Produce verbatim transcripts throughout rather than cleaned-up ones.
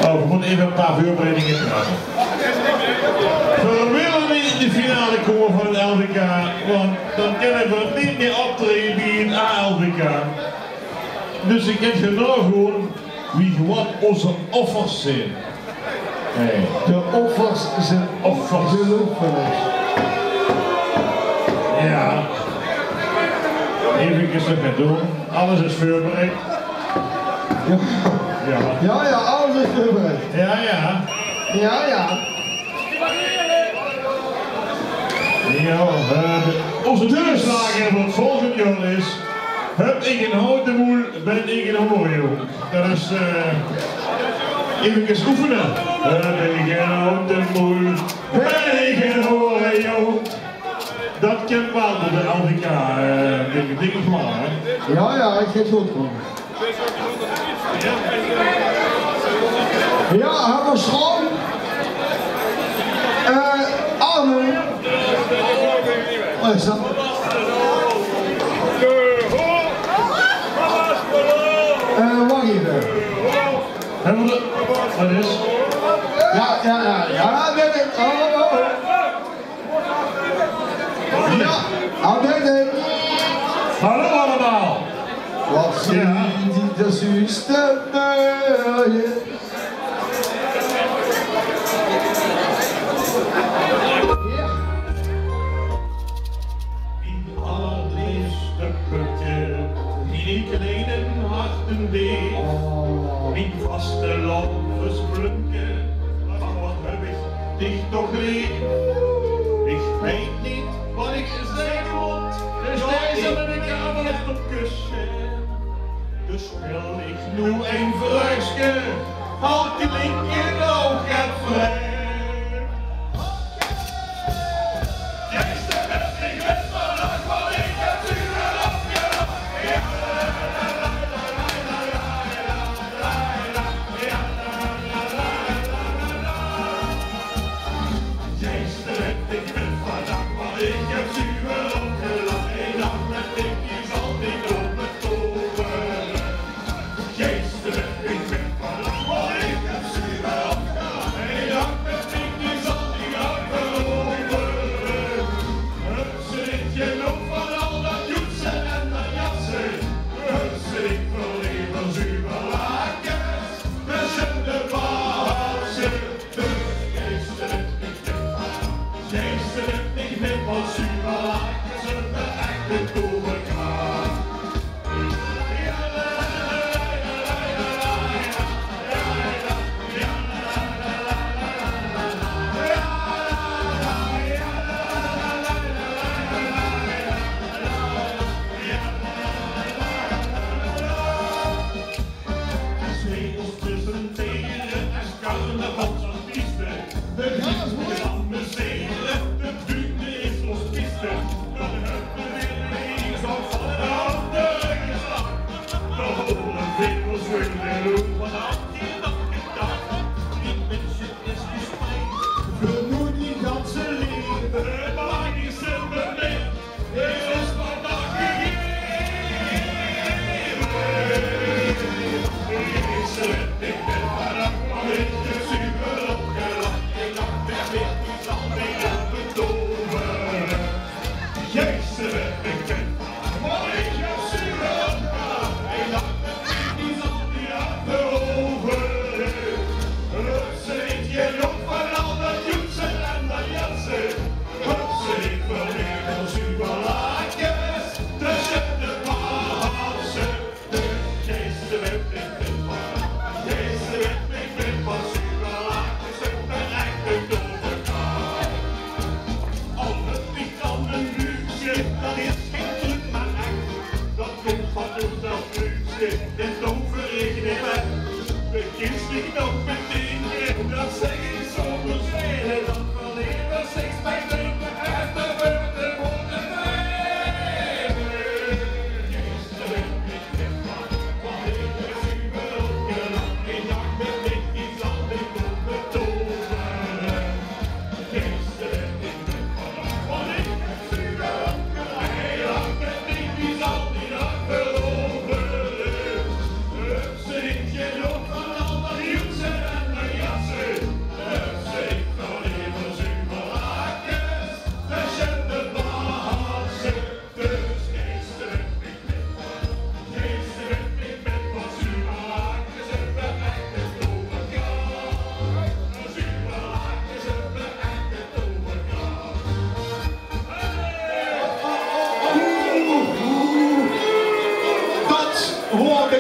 Oh, we moeten even een paar voorbereidingen treffen. We willen niet in de finale komen van het L V K, want dan kunnen we niet meer optreden bij het A L V K. Dus ik heb genoeg gewoon wie wat onze offers zijn. Hey. De offers zijn ongelooflijk. Ja. Even nog gaan doen. Alles is voorbereid. Ja. Ja. Ja, ja, alles is voorbereid. Ja, ja. Ja, ja. Ja, eh, de, onze toeslagen voor het volgende jaar is: heb ik een houten moel, ben ik een hoorjong. Dat is, eh, even oefenen. Heb ik een houten moel, ben ik een hoorjong. Dat kent wel door de L V K, eh, denk ik, denk ik maar, hè. Ja, ja, ik zit goed, man. Ja, hebben we schoon. Eh, Arno. Oh, is dat? Eh, wacht even. Hebben we de, wat is? Ja, ja, ja, ja, dit is, oh, oh, oh. Ja, aan de deur. Hallo allemaal. Wat zien die de zuurste buien? Ja. Mien allerleefste putje, mien kleine hartendeeg, mien vastelaovesblumke, ach, wat heb ik dich toch leef. Ik weet niet wat ik zeggen moet, dus deze wil ik aan het kusje. Dus wil ik nu een vruiske, al klinken ook het vrij. Tweeëntwintig carnavalsartiesten. De gasten amuseren, de bühne is los piste. Dan hebben we weer eens op van de andere geslacht. Dan horen we weer ons weer weer op van af die dag gedacht. Die mensen is gespreid. We moeten die dansen leren. Het maakt niet zonder mee. Dat komt van ons, dat Ruudje, de toverregeling. De kist ligt nog meteen in, dat zeg ik zonder zwijgen. Dat kan even seks bij drinken en de beurt de monden.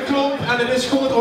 Klomp en het is good